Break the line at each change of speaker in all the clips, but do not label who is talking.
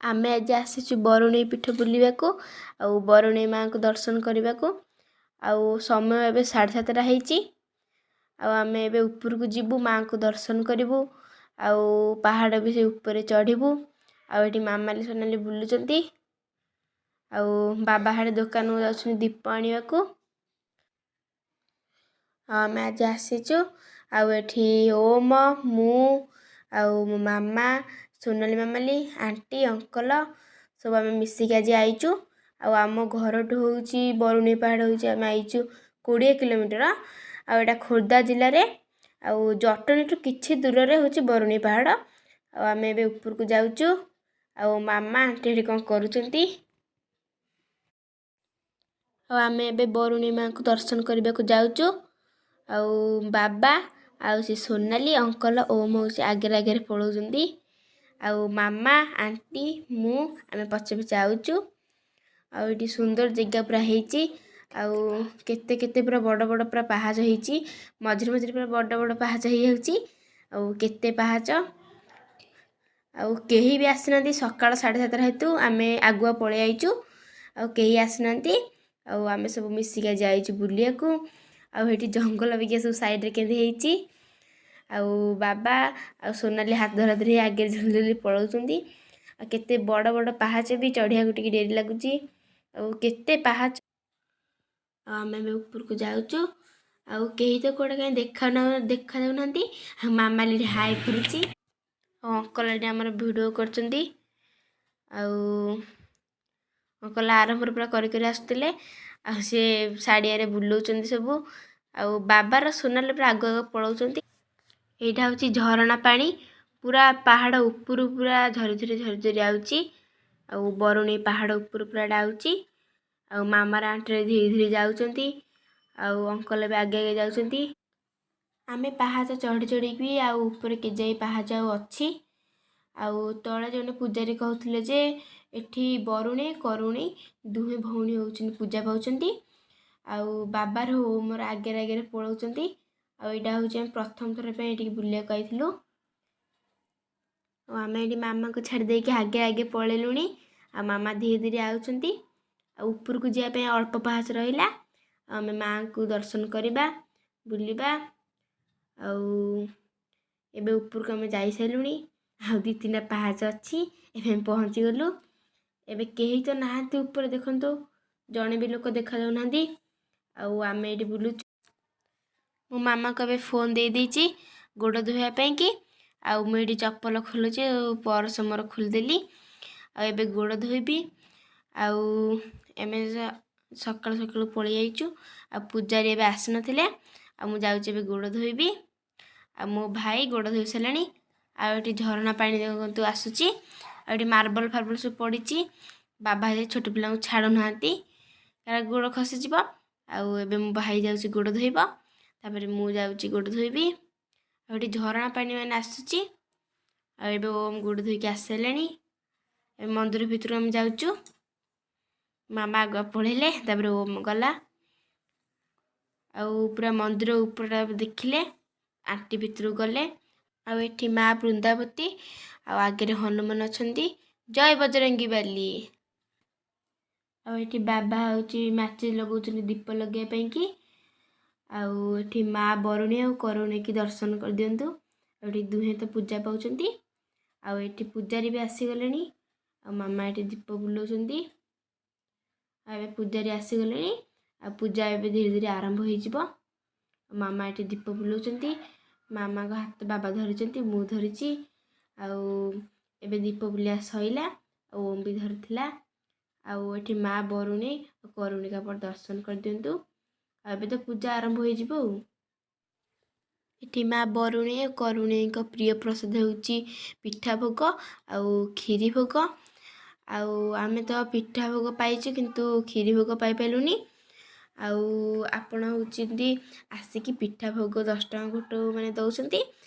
ଆମେ ଆଜି ଆସିଛୁ ବରୁଣେଇ ପୀଠ ବୁଲିବାକୁ ଆଉ ବରୁଣେଇ ମାଆଙ୍କୁ ଦର୍ଶନ କରିବାକୁ। ଆଉ ସମୟ ଏବେ 7:30 ହେଇଛି। ଆଉ ଆମେ ଏବେ ଉପରକୁ ଯିବୁ, ମାଆଙ୍କୁ ଦର୍ଶନ କରିବୁ ଆଉ ପାହାଡ଼ ବି ସେ ଉପରେ ଚଢ଼ିବୁ। ଆଉ ଏଠି ମାମାଲି ସୋନାଲି ବୁଲୁଛନ୍ତି ଆଉ ବାବା ହାଡ଼େ ଦୋକାନକୁ ଯାଉଛନ୍ତି ଦୀପ ଆଣିବାକୁ। ଆଉ ଆମେ ଆଜି ଆସିଛୁ ଆଉ ଏଠି ଓମ, ମୁଁ ଆଉ ମୋ ମାମା, ସୋନାଲି ମାମାଲି, ଆଣ୍ଟି, ଅଙ୍କଲ ସବୁ ଆମେ ମିଶିକି ଆଜି ଆଇଛୁ। ଆଉ ଆମ ଘରଠୁ ହେଉଛି ବରୁଣେଇ ପାହାଡ଼ ହେଉଛି ଆମେ ଆଇଛୁ 20 କିଲୋମିଟର। ଆଉ ଏଇଟା ଖୋର୍ଦ୍ଧା ଜିଲ୍ଲାରେ ଆଉ ଜଟଣୀଠୁ କିଛି ଦୂରରେ ହେଉଛି ବରୁଣେଇ ପାହାଡ଼। ଆଉ ଆମେ ଏବେ ଉପରକୁ ଯାଉଛୁ। ଆଉ ମାମା ଆଣ୍ଟି ଏଠି କ'ଣ କରୁଛନ୍ତି। ଆଉ ଆମେ ଏବେ ବରୁଣେଇ ମାଆଙ୍କୁ ଦର୍ଶନ କରିବାକୁ ଯାଉଛୁ। ଆଉ ବାବା ଆଉ ସେ ସୋନାଲି, ଅଙ୍କଲ, ଓମ୍ ହେଉଛି ଆଗରେ ଆଗରେ ପଳାଉଛନ୍ତି। ଆଉ ମାମା, ଆଣ୍ଟି, ମୁଁ ଆମେ ପଛେ ପଛେ ଆଉଛୁ। ଆଉ ଏଠି ସୁନ୍ଦର ଜାଗା ପୁରା ହେଇଛି। ଆଉ କେତେ କେତେ ପୁରା ବଡ଼ ବଡ଼ ପୁରା ପାହାଚ ହେଇଛି। ମଝିରେ ମଝିରେ ପୁରା ବଡ଼ ବଡ଼ ପାହାଚ ହେଇଯାଉଛି। ଆଉ କେତେ ପାହାଚ। ଆଉ କେହି ବି ଆସିନାହାନ୍ତି। ସକାଳ 7:30 ହେତୁ ଆମେ ଆଗୁଆ ପଳେଇ ଆଇଛୁ। ଆଉ କେହି ଆସିନାହାନ୍ତି। ଆଉ ଆମେ ସବୁ ମିଶିକି ଆଜି ଯାଇଛୁ ବୁଲିବାକୁ। ଆଉ ଏଠି ଜଙ୍ଗଲ ବିକା ସବୁ ସାଇଡ଼୍ରେ କେମିତି ହେଇଛି। ଆଉ ବାବା ଆଉ ସୋନାଲି ହାତ ଧରା ଧରି ଆଗରେ ଜଲ୍ଦି ଜଲ୍ଦି ପଳାଉଛନ୍ତି। ଆଉ କେତେ ବଡ଼ ବଡ଼ ପାହାଚ ବି ଚଢ଼ିବାକୁ ଟିକେ ଡେରି ଲାଗୁଛି। ଆଉ କେତେ ପାହାଚ। ଆଉ ଆମେ ଏବେ ଉପରକୁ ଯାଉଛୁ। ଆଉ କେହି ତ କୁଆଡ଼େ କାହିଁ ଦେଖାଯାଉନାହାନ୍ତି। ଆଉ ମାମାଲି ଏଠି ହାଇ କରୁଛି। ଆଉ ଅଙ୍କଲ ଏଠି ଆମର ଭିଡ଼ିଓ କରୁଛନ୍ତି। ଆଉ ଅଙ୍କଲ ଆରମ୍ଭରୁ ପୁରା କରି କରି ଆସୁଥିଲେ। ଆଉ ସେ ଶାଢ଼ିଆରେ ବୁଲଉଛନ୍ତି ସବୁ। ଆଉ ବାବାର ସୋନାଲି ପୁରା ଆଗ ଆଗ ପଳାଉଛନ୍ତି। ଏଇଟା ହେଉଛି ଝରଣା ପାଣି, ପୁରା ପାହାଡ଼ ଉପରୁ ପୁରା ଝରି ଝରି ଝରି ଝରି ଆଉଛି। ଆଉ ବରୁଣେଇ ପାହାଡ଼ ଉପରୁ ପୁରା ଏଇଟା ଆଉଛି। ଆଉ ମାମାର ଆଣ୍ଟିରେ ଧୀରେ ଧୀରେ ଯାଉଛନ୍ତି। ଆଉ ଅଙ୍କଲ ଏବେ ଆଗେ ଆଗେ ଯାଉଛନ୍ତି। ଆମେ ପାହାଚ ଚଢ଼ି ଚଢ଼ିକି ଆଉ ଉପରେ କେଯାଏ ପାହାଚ ଆଉ ଅଛି। ଆଉ ତଳେ ଜଣେ ପୂଜାରୀ କହୁଥିଲେ ଯେ ଏଠି ବରୁଣେଇ କରୁଣେଇ ଦୁହେଁ ଭଉଣୀ ହେଉଛନ୍ତି, ପୂଜା ପାଉଛନ୍ତି। ଆଉ ବାବାର ମୋର ଆଗରେ ଆଗରେ ପଳାଉଛନ୍ତି। ଆଉ ଏଇଟା ହେଉଛି ଆମେ ପ୍ରଥମ ଥର ପାଇଁ ଏଠିକି ବୁଲିବାକୁ ଆଇଥିଲୁ। ଆଉ ଆମେ ଏଠି ମାମାଙ୍କୁ ଛାଡ଼ି ଦେଇକି ଆଗେ ଆଗେ ପଳେଇଲୁଣି। ଆଉ ମାମା ଧୀରେ ଧୀରେ ଆଉଛନ୍ତି। ଆଉ ଉପରକୁ ଯିବା ପାଇଁ ଅଳ୍ପ ପାହାଚ ରହିଲା। ଆଉ ଆମେ ମାଆଙ୍କୁ ଦର୍ଶନ କରିବା, ବୁଲିବା। ଆଉ ଏବେ ଉପରକୁ ଆମେ ଯାଇସାରିଲୁଣି। ଆଉ 2 3ଟା ପାହାଚ ଅଛି। ଏବେ ଆମେ ପହଞ୍ଚିଗଲୁ। ଏବେ କେହି ତ ନାହାନ୍ତି ଉପରେ, ଦେଖନ୍ତୁ ଜଣେ ବି ଲୋକ ଦେଖାଯାଉନାହାନ୍ତି। ଆଉ ଆମେ ଏଇଠି ବୁଲୁଛୁ। ମୋ ମାମାକୁ ଏବେ ଫୋନ୍ ଦେଇଦେଇଛି ଗୋଡ଼ ଧୋଇବା ପାଇଁକି। ଆଉ ମୁଁ ଏଇଠି ଚପଲ ଖୋଲୁଛି ଆଉ ପରସ ମୋର ଖୋଲିଦେଲି। ଆଉ ଏବେ ଗୋଡ଼ ଧୋଇବି। ଆଉ ଆମେ ସକାଳୁ ସକାଳୁ ପଳେଇ ଆଇଛୁ। ଆଉ ପୂଜାରୀ ଏବେ ଆସିନଥିଲେ। ଆଉ ମୁଁ ଯାଉଛି ଏବେ ଗୋଡ଼ ଧୋଇବି। ଆଉ ମୋ ଭାଇ ଗୋଡ଼ ଧୋଇ ସାରିଲାଣି। ଆଉ ଏଠି ଝରଣା ପାଣି ଦେଖନ୍ତୁ ଆସୁଛି। ଆଉ ଏଠି ମାର୍ବଲ ଫାର୍ବଲ ସବୁ ପଡ଼ିଛି। ବାବା ଯେ ଛୋଟ ପିଲାଙ୍କୁ ଛାଡ଼ୁନାହାନ୍ତି, କାରଣ ଗୋଡ଼ ଖସିଯିବ। ଆଉ ଏବେ ମୋ ଭାଇ ଯାଉଛି ଗୋଡ଼ ଧୋଇବ, ତାପରେ ମୁଁ ଯାଉଛି ଗୋଡ଼ ଧୋଇବି। ଆଉ ଏଠି ଝରଣା ପାଣି ମାନେ ଆସୁଛି। ଆଉ ଏବେ ଓମ୍ ଗୋଡ଼ ଧୋଇକି ଆସିସାରିଲାଣି। ଏବେ ମନ୍ଦିର ଭିତରକୁ ଆମେ ଯାଉଛୁ। ମାମା ଆଗୁଆ ପଳେଇଲେ, ତାପରେ ଓମ୍ ଗଲା। ଆଉ ପୁରା ମନ୍ଦିର ଉପରଟା ଦେଖିଲେ, ଆଣ୍ଟି ଭିତରକୁ ଗଲେ। ଆଉ ଏଠି ମା ବୃନ୍ଦାବତୀ ଆଉ ଆଗରେ ହନୁମାନ ଅଛନ୍ତି। ଜୟ ବଜରଙ୍ଗୀ ବାଲି। ଆଉ ଏଠି ବାବା ହେଉଛି ମାଚିସ୍ ଲଗାଉଛନ୍ତି ଦୀପ ଲଗାଇବା ପାଇଁକି। ଆଉ ଏଠି ମା ବରୁଣେଇ ଆଉ କରୁଣେଇକି ଦର୍ଶନ କରିଦିଅନ୍ତୁ। ଆଉ ଏଠି ଦୁହେଁ ତ ପୂଜା ପାଉଛନ୍ତି। ଆଉ ଏଠି ପୂଜାରୀ ବି ଆସିଗଲେଣି। ଆଉ ମାମା ଏଠି ଦୀପ ବୁଲାଉଛନ୍ତି। ଆଉ ଏବେ ପୂଜାରୀ ଆସିଗଲେଣି। ଆଉ ପୂଜା ଏବେ ଧୀରେ ଧୀରେ ଆରମ୍ଭ ହେଇଯିବ। ମାମା ଏଠି ଦୀପ ବୁଲାଉଛନ୍ତି। ମାମାଙ୍କ ହାତ ବାବା ଧରିଛନ୍ତି, ମୁଁ ଧରିଛି। ଆଉ ଏବେ ଦୀପ ବୁଲିବା ସଇଲା। ଆଉ ଓମ୍ ବି ଧରିଥିଲା। ଆଉ ଏଠି ମା ବରୁଣେଇ ଆଉ କରୁଣୀକି ଆପଣ ଦର୍ଶନ କରିଦିଅନ୍ତୁ। ଆଉ ଏବେ ତ ପୂଜା ଆରମ୍ଭ ହେଇଯିବ। ଆଉ ଏଠି ମା ବରୁଣେଇ ଆଉ କରୁଣେଇଙ୍କ ପ୍ରିୟ ପ୍ରସାଦ ହେଉଛି ପିଠା ଭୋଗ ଆଉ କ୍ଷୀରି ଭୋଗ। ଆଉ ଆମେ ତ ପିଠା ଭୋଗ ପାଇଛୁ, କିନ୍ତୁ କ୍ଷୀରି ଭୋଗ ପାଇପାରିଲୁନି। ଆଉ ଆପଣ ହେଉଛନ୍ତି ଆସିକି ପିଠା ଭୋଗ 10 ଟଙ୍କା ଗୋଟେ ମାନେ ଦେଉଛନ୍ତି।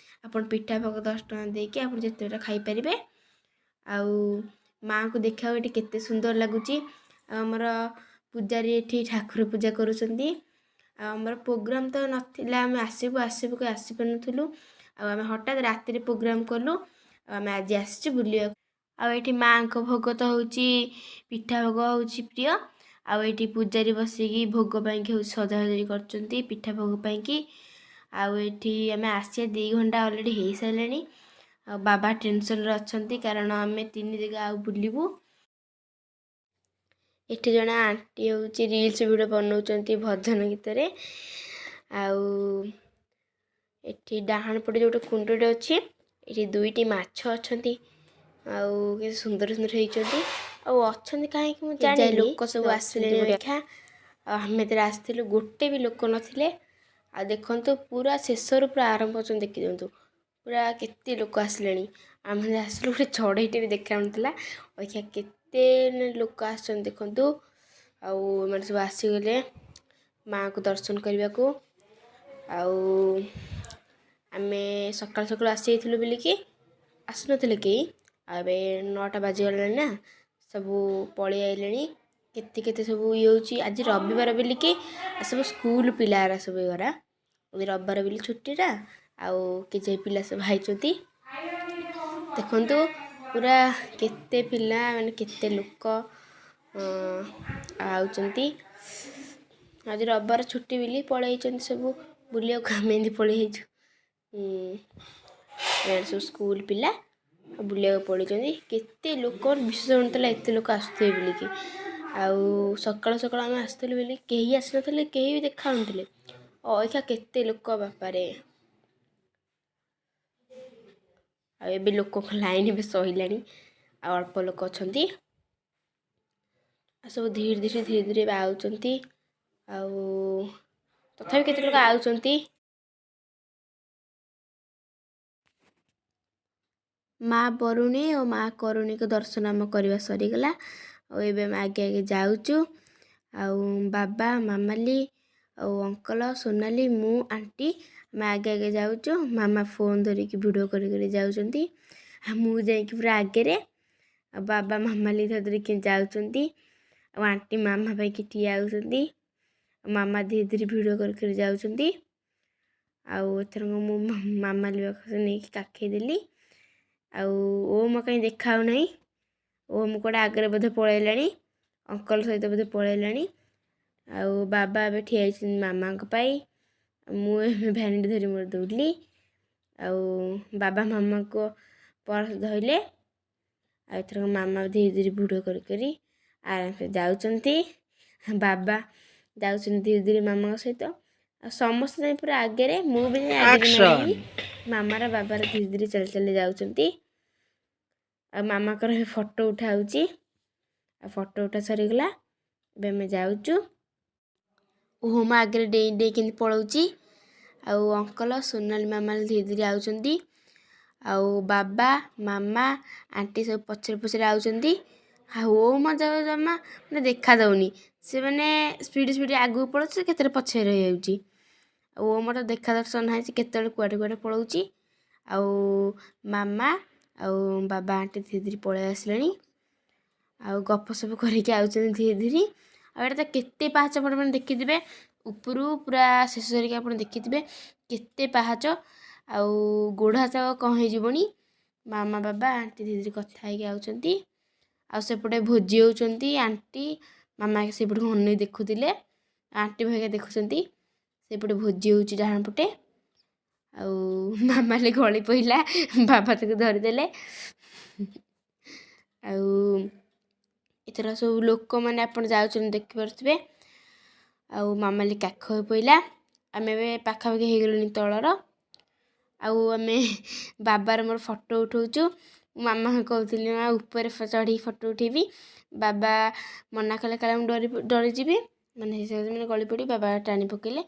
ଆପଣ ପିଠା ଭୋଗ 10 ଟଙ୍କା ଦେଇକି ଆପଣ ଯେତେଟା ଖାଇପାରିବେ। ଆଉ ମାଆଙ୍କୁ ଦେଖିବାକୁ ଏଠି କେତେ ସୁନ୍ଦର ଲାଗୁଛି। ଆଉ ଆମର ପୂଜାରୀ ଏଠି ଠାକୁର ପୂଜା କରୁଛନ୍ତି। ଆଉ ଆମର ପ୍ରୋଗ୍ରାମ୍ ତ ନଥିଲା, ଆମେ ଆସିବୁ ଆସିବୁ କହି ଆସିପାରୁନଥିଲୁ। ଆଉ ଆମେ ହଠାତ୍ ରାତିରେ ପ୍ରୋଗ୍ରାମ୍ କଲୁ। ଆଉ ଆମେ ଆଜି ଆସିଛୁ ବୁଲିବାକୁ। ଆଉ ଏଇଠି ମାଆଙ୍କ ଭୋଗ ତ ହେଉଛି ପିଠା ଭୋଗ ହେଉଛି ପ୍ରିୟ। ଆଉ ଏଇଠି ପୂଜାରୀ ବସିକି ଭୋଗ ପାଇଁକି ହେଉଛି ସଜାସଜି କରୁଛନ୍ତି ପିଠା ଭୋଗ ପାଇଁକି। ଆଉ ଏଇଠି ଆମେ ଆସିବା 2 ଘଣ୍ଟା ଅଲରେଡ଼ି ହେଇସାରିଲାଣି। ଆଉ ବାବା ଟେନସନ୍ରେ ଅଛନ୍ତି, କାରଣ ଆମେ 3 ଜାଗା ଆଉ ବୁଲିବୁ। ଏଠି ଜଣେ ଆଣ୍ଟି ହେଉଛି ରିଲ୍ସ ଭିଡ଼ିଓ ବନାଉଛନ୍ତି ଭଜନ ଗୀତରେ। ଆଉ ଏଠି ଡାହାଣ ପଟେ ଯେଉଁ ଗୋଟେ କୁଣ୍ଡଟେ ଅଛି, ଏଠି 2ଟି ମାଛ ଅଛନ୍ତି, ଆଉ କେତେ ସୁନ୍ଦର ସୁନ୍ଦର ହେଇଛନ୍ତି। ଆଉ ଅଛନ୍ତି କାହିଁକି ମୁଁ ଜାଣିନି। ଲୋକ ସବୁ ଆସିଲେଣି ଅପେକ୍ଷା। ଆଉ ଆମେ ଯେତେବେଳେ ଆସିଥିଲୁ ଗୋଟେ ବି ଲୋକ ନଥିଲେ। ଆଉ ଦେଖନ୍ତୁ ପୁରା ଶେଷରୁ ପୁରା ଆରମ୍ଭ ପର୍ଯ୍ୟନ୍ତ ଦେଖିଦିଅନ୍ତୁ, ପୁରା କେତେ ଲୋକ ଆସିଲେଣି। ଆମେ ଯେତେବେଳେ ଆସିଲୁ ଗୋଟେ ଚଢ଼େଇଟେ ବି ଦେଖାଯାଉନଥିଲା। ଅଇଖା କେତେ ଲୋକ ଆସିଛନ୍ତି ଦେଖନ୍ତୁ। ଆଉ ଏମାନେ ସବୁ ଆସିଗଲେ ମାଆଙ୍କୁ ଦର୍ଶନ କରିବାକୁ। ଆଉ ଆମେ ସକାଳୁ ସକାଳୁ ଆସିଯାଇଥିଲୁ ବୋଲିକି ଆସୁନଥିଲେ କେହି। ଆଉ ଏବେ 9ଟା ବାଜିଗଲାଣି ନା, ସବୁ ପଳେଇ ଆଇଲେଣି। କେତେ କେତେ ସବୁ ଇଏ ହେଉଛି। ଆଜି ରବିବାର ବୋଲିକି ସବୁ ସ୍କୁଲ ପିଲା ଏରା ସବୁ ଏଗୁରା, ଆଜି ରବିବାର ବୋଲି ଛୁଟିଟା। ଆଉ କିଛି ପିଲା ସବୁ ଆଇଛନ୍ତି ଦେଖନ୍ତୁ, ପୁରା କେତେ ପିଲା ମାନେ କେତେ ଲୋକ ଆଉଛନ୍ତି। ଆଜି ରବିବାର ଛୁଟି ବୋଲି ପଳେଇଛନ୍ତି ସବୁ ବୁଲିବାକୁ, ଆମେ ଏମିତି ପଳେଇ ଯାଇଛୁ। ଏମାନେ ସବୁ ସ୍କୁଲ ପିଲା ବୁଲିବାକୁ ପଳେଇଛନ୍ତି। କେତେ ଲୋକ, ବିଶ୍ୱାସ ହେଉନଥିଲା ଏତେ ଲୋକ ଆସୁଥିବେ ବୋଲିକି। ଆଉ ସକାଳୁ ସକାଳୁ ଆମେ ଆସିଥିଲୁ ବୋଲି କେହି ଆସିନଥିଲେ, କେହି ବି ଦେଖାଯାଉନଥିଲେ। ଅଇଖା କେତେ ଲୋକ ବାପାରେ। ଆଉ ଏବେ ଲୋକଙ୍କ ଲାଇନ୍ ଏବେ ସରିଲାଣି, ଆଉ ଅଳ୍ପ ଲୋକ ଅଛନ୍ତି। ଆଉ ସବୁ ଧୀରେ ଧୀରେ ଧୀରେ ଧୀରେ ଏବେ ଆଉଛନ୍ତି। ଆଉ ତଥାପି କେତେ ଲୋକ ଆଉଛନ୍ତି। ମା ବରୁଣେଇ ଓ ମା କରୁଣୀଙ୍କ ଦର୍ଶନ ଆମ କରିବା ସରିଗଲା। ଆଉ ଏବେ ଆମେ ଆଗେ ଆଗେ ଯାଉଛୁ। ଆଉ ବାବା, ମାମାଲି ଆଉ ଅଙ୍କଲ, ସୋନାଲି, ମୁଁ, ଆଣ୍ଟି ଆମେ ଆଗେ ଆଗେ ଯାଉଛୁ। ମାମା ଫୋନ୍ ଧରିକି ଭିଡ଼ିଓ କରି କରି ଯାଉଛନ୍ତି, ଆଉ ମୁଁ ଯାଇକି ପୁରା ଆଗରେ। ଆଉ ବାବା ମାମାଲି ଧରି ଧରିକି ଯାଉଛନ୍ତି, ଆଉ ଆଣ୍ଟି ମାମା ପାଇଁକି ଠିଆ ହେଉଛନ୍ତି। ଆଉ ମାମା ଧୀରେ ଧୀରେ ଭିଡ଼ିଓ କରି କରି ଯାଉଛନ୍ତି। ଆଉ ଏଥରକ ମୁଁ ମାମାଲି ପାଖରେ ନେଇକି କାଖେଇ ଦେଲି। ଆଉ ଓମ କାହିଁ ଦେଖାହେଉନାହିଁ। ଓମ କୁଆଡ଼େ ଆଗରେ ବୋଧେ ପଳେଇଲାଣି, ଅଙ୍କଲ ସହିତ ବୋଧେ ପଳେଇଲାଣି। ଆଉ ବାବା ଏବେ ଠିଆ ହେଇଛନ୍ତି ମାମାଙ୍କ ପାଇଁ। ମୁଁ ଏବେ ଭ୍ୟାନିଟି ଧରି ମୋର ଦୌଡ଼ିଲି। ଆଉ ବାବା ମାମାଙ୍କ ପର୍ସ ଧଇଲେ। ଆଉ ଏଥରକ ମାମା ଧୀରେ ଧୀରେ ଭିଡ଼ିଓ କରି କରି ଆରାମସେ ଯାଉଛନ୍ତି। ବାବା ଯାଉଛନ୍ତି ଧୀରେ ଧୀରେ ମାମାଙ୍କ ସହିତ। ଆଉ ସମସ୍ତେ ଯାଇ ପୁରା ଆଗରେ, ମୁଁ ବି ଯାଇ ଆଗରେ ମାଡ଼ିଲି। ମାମାର ବାବାର ଧୀରେ ଧୀରେ ଚାଲି ଚାଲି ଯାଉଛନ୍ତି। ଆଉ ମାମାଙ୍କର ଏବେ ଫଟୋ ଉଠା ହେଉଛି। ଆଉ ଫଟୋ ଉଠା ସରିଗଲା, ଏବେ ଆମେ ଯାଉଛୁ। ଓହୋ, ଆଗରେ ଡେଇଁ ଡେଇଁ କେମିତି ପଳଉଛି। ଆଉ ଅଙ୍କଲ, ସୋନାଲି, ମାମା ଧୀରେ ଧୀରେ ଆଉଛନ୍ତି। ଆଉ ବାବା, ମାମା, ଆଣ୍ଟି ସବୁ ପଛରେ ପଛରେ ଆଉଛନ୍ତି। ଆଉ ଓମ ଜମା ମାନେ ଦେଖା ଦେଉନି। ସେ ମାନେ ସ୍ପିଡ଼ ସ୍ପିଡ଼ ଆଗକୁ ପଳଉଛି, କେତେବେଳେ ପଛରେ ରହିଯାଉଛି। ଆଉ ଓମର ଦେଖା ଦର୍ଶନ ନାହିଁ, ସେ କେତେବେଳେ କୁଆଡ଼େ କୁଆଡ଼େ ପଳଉଛି। ଆଉ ମାମା ଆଉ ବାବା, ଆଣ୍ଟି ଧୀରେ ଧୀରେ ପଳେଇ ଆସିଲେଣି। ଆଉ ଗପ ସପ କରିକି ଆଉଛନ୍ତି ଧୀରେ ଧୀରେ। ଆଉ ଏଇଟା ତ କେତେ ପାହାଚ ଆପଣ ଦେଖିଥିବେ, ଉପରୁ ପୁରା ଶେଷ କରିକି ଆପଣ ଦେଖିଥିବେ କେତେ ପାହାଚ। ଆଉ ଗୋଡ଼ ହାତ କ'ଣ ହେଇଯିବଣି। ମାମା, ବାବା, ଆଣ୍ଟି ଧୀରେ ଧୀରେ କଥା ହେଇକି ଆଉଛନ୍ତି। ଆଉ ସେପଟେ ଭୋଜି ହେଉଛନ୍ତି। ଆଣ୍ଟି ମାମା ସେପଟକୁ ଅନେଇ ଦେଖୁଥିଲେ, ଆଣ୍ଟି ଭାଇକା ଦେଖୁଛନ୍ତି। ସେପଟେ ଭୋଜି ହେଉଛି ଡାହାଣ ପଟେ। ଆଉ ମାମା ହେଲେ ଗଳି ପଇଲା, ବାବା ତାକୁ ଧରିଦେଲେ। ଆଉ ଏଥର ସବୁ ଲୋକମାନେ ଆପଣ ଯାଉଛନ୍ତି ଦେଖିପାରୁଥିବେ। ଆଉ ମାମାଲି କାଖ ହୋଇ ପଇଲା। ଆମେ ଏବେ ପାଖାପାଖି ହେଇଗଲୁଣି ତଳର। ଆଉ ଆମେ ବାବାର ମୋର ଫଟୋ ଉଠାଉଛୁ। ମାମା କହୁଥିଲି ମା ଉପରେ ଚଢ଼ିକି ଫଟୋ ଉଠେଇବି। ବାବା ମନା କଲେ, କାଳେ ମୁଁ ଡରି ଡରିଯିବି, ମାନେ ମାନେ ଗଳି ପଡ଼ିବି। ବାବା ଟାଣି ପକେଇଲେ।